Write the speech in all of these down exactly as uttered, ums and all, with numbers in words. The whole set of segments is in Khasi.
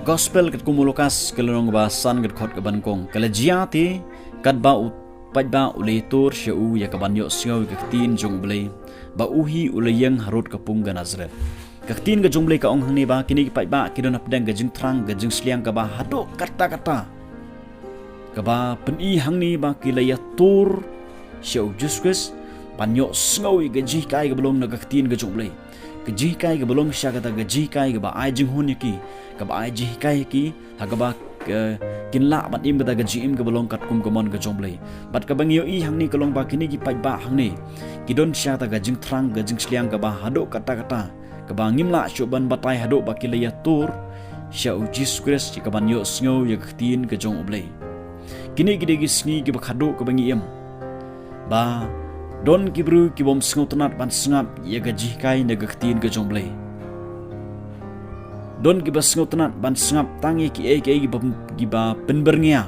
Gospel katkum u Lukas ka lynnong ba san ka dkhot kaba nyngkong. Ka la jia te, katba u paidbah u la ïatur sha u ïa ka ban ïohsngew ïa ka ktien jong U Blei, ba u hi u la ïeng harud ka pung ka Nasareth. Ka ktien ka jong U Blei ka ong hangne ba kine ki paidbah ki don hapdeng ka jingthrang ka jingshiliang kaba haduh katta katta. Kaba pyni hangne ba ki la ïatur sha u Jisu Khrist ban ïohsngew ïa ka jinghikai kaba long na ka ktien ka jong U Blei. Ka jinghikai kaba long shisha kata ka jinghikai kaba ai jinghun ïa ki, kaba ai jinghikai ïa ki, ha kaba, eh, kin lah ban im kata ka jingim kaba long katkum ka mon ka jong U Blei. Bad kaba ngi ïohi hangne ka long ba kine ki paidbah hangne ki don shisha kata ka jingthrang ka jingshiliang kaba haduh katta katta, kaba ngim lah shuh ban batai haduh ba ki la ïatur sha u Jisu Khrist ïa ka ban ïohsngew ïa ka ktien ka jong U Blei. Kine ki dei ki sngi kiba khadduh kaba ngi im, ba don ki briew ki bym sngewtynnat ban sngap ïa ka jinghikai na ka ktien ka jong U Blei. Don kiba sngewtynnat ban sngap tang ïa kiei kiei kiba, kiba pynbyrngia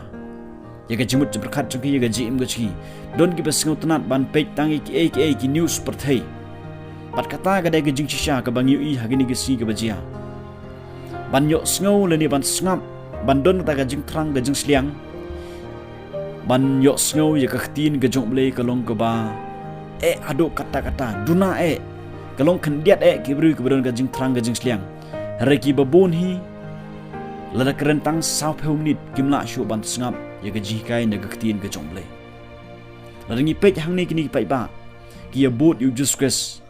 ïa ka jingmut jingpyrkhat jong ki, ïa ka jingim ka jong ki. Don kiba sngewtynnat ban peit tang ïa kiei kiei ki news pyrthei. Bad kata ka dei ka jingshisha kaba ngi ïohi ha kine ki sngi kaba jia. Ban ïohsngew lane ban sngap, ban don kata ka jingthrang ka jingshiliang, ban ïohsngew ïa ka ktien ka jong U Blei ka long kaba eh haduh katta katta, duna eh. Ka long khyndiat eh ki briew kiba don ka jingthrang ka jingshiliang. Hynrei kiba bun hi, lada kren tang sawphew minit kim lah shuh ban sngap ïa ka jinghikai na ka ktien ka jong U Blei. Lada ngi peit hangne kine ki paidbah ki ïa bud ïa u Jisu Khrist,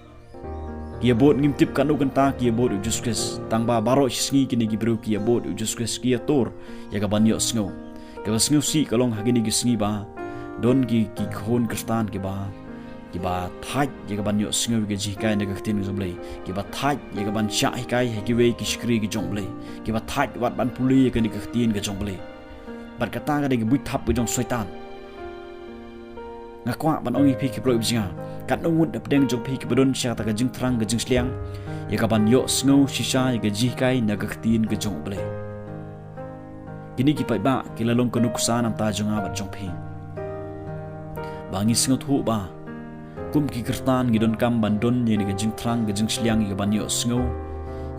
ki ïa bud, ngim tip katno kynta ki ïa bud ïa u Jisu Khrist. Tang ba baroh shi sngi kine ki briew ki ïa bud ïa u Jisu Khrist, ki ïatur ïa ka ban ïohsngew. Kaba sngewsih ka long ha kine ki sngi ba don ki, ki khun Khristan kiba, kiba thait ïa ka ban ïohsngew ïa ka jinghikai na ka ktien ka jong U Blei. Kiba thait ïa ka ban shah hikai ha kiwei ki shakri ki jong U Blei. Kiba thait wat ban pule ïa kane ka ktien ka jong U Blei. Bad kata ka dei ka buit thap ka jong Soitan. Nga kwah ban ong ïa phi ki paralok ba jong nga, katno ngut hapdeng jong phi kiba don shisha kata ka jingthrang ka jingshiliang ïa ka ban ïohsngew shisha ïa ka jinghikai na ka ktien ka jong U Blei. Kine ki paidbah ki la long ka nuksa na ka bynta jong nga bad jong phi, ba ngi sngewthuh ba kum ki Khristan ngi donkam ban don ïa kane ka jingthrang ka jingshiliang ïa ka ban ïohsngew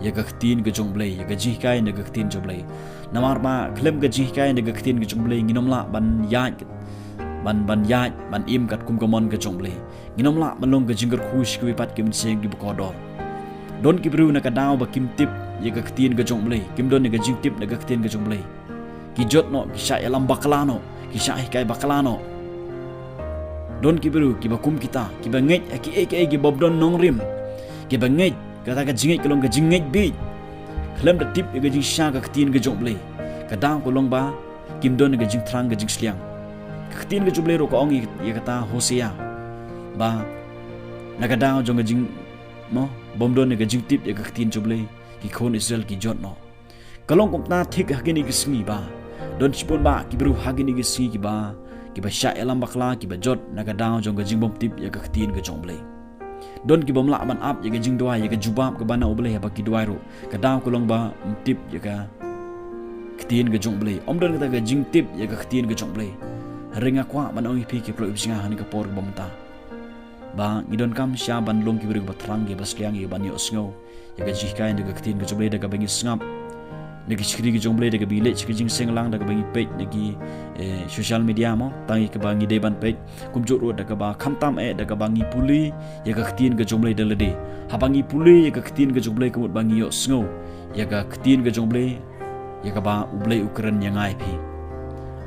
ïa ka ktien ka jong U Blei, ïa ka jinghikai na ka ktien jong U Blei. Namar ba khlem ka jinghikai na ka ktien ka jong U Blei ngin ym lah ban ïaid, ban, ban ïaid, ban im katkum ka mon ka jong U Blei. Ngin ym lah ban long ka jingkyrkhu sha kiwei pat ki mynsiem kiba kordor. Don ki briew na ka daw ba kim tip ïa ka ktien ka jong U Blei, kim don ïa ka jingtip na ka ktien ka jong U Blei. Ki jot noh, ki shah ïalam bakla noh, ki shah hikai bakla noh. Don ki briew kiba kum kita, kiba ngeit ha kiei kiei kibym don nongrim. Kiba ngeit, kata ka jingngeit ka long ka jingngeit bieit. Khlem da tip ïa ka jingshisha ka ktien ka jong U Blei. Ka daw ka long ba kim don ïa ka jingthrang ka jingshiliang. Ka ktien ka jong U Blei ruh ka ong ïa, ïa kata Hosea, ba na ka daw jong ka jing, mo, bym don ïa ka jingtip ïa ka ktien jong U Blei, ki khun Israel ki jot noh. Ka long kumta thik ha kine ki sngi ba don shibun bah ki briew ha kine ki sngi kiba, kiba shah ïalam bakla, kiba jot na ka daw jong ka jingbymtip ïa ka ktien ka jong U Blei. Don kibym lah ban ap ïa ka jingduwai, ïa ka jubab kaba na U Blei haba ki duwai ruh. Ka daw ka long bym tip ïa ka ktien ka jong U Blei. Ym don kata ka jingtip ïa ka ktien ka jong U Blei. Hynrei nga kwah ban ong ïa phi ki paralok ba jong nga ha kane ka por kaba mynta, ba ngi donkam shisha ban long ki briew kiba thrang, kiba shiliang ïa ka ban ïohsngew ïa ka jinghikai na ka ktien ka jong U Blei da kaba ngi sngap na ki shakri ki jong U Blei, da kaba ngi leit sha ka jingseng lang, da kaba ngi peit na ki, eh, social media, mo, tang ïa kaba ngi dei ban peit. Kumjuh ruh da kaba khamtam eh da kaba ngi pule ïa ka ktien ka jong U Blei da lade. Haba ngi pule ïa ka ktien ka jong U Blei, ka mut ba ngi ïohsngew ïa ka ktien ka jong U Blei, ïa kaba U Blei u kren ïa nga ïa phi.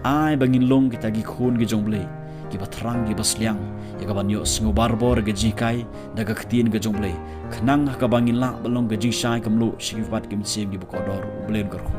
Ai ba ngin long kita ki khun ki jong U Blei, kiba thrang, kiba shiliang ïa ka ban ïohsngew barabor ïa ka jinghikai da ka ktien ka jong U Blei, khnang ha kaba ngin lah ban long ka jingshai kumno sha kiwei pat ki mynsiem kiba kordor. U Blei un kyrkhu.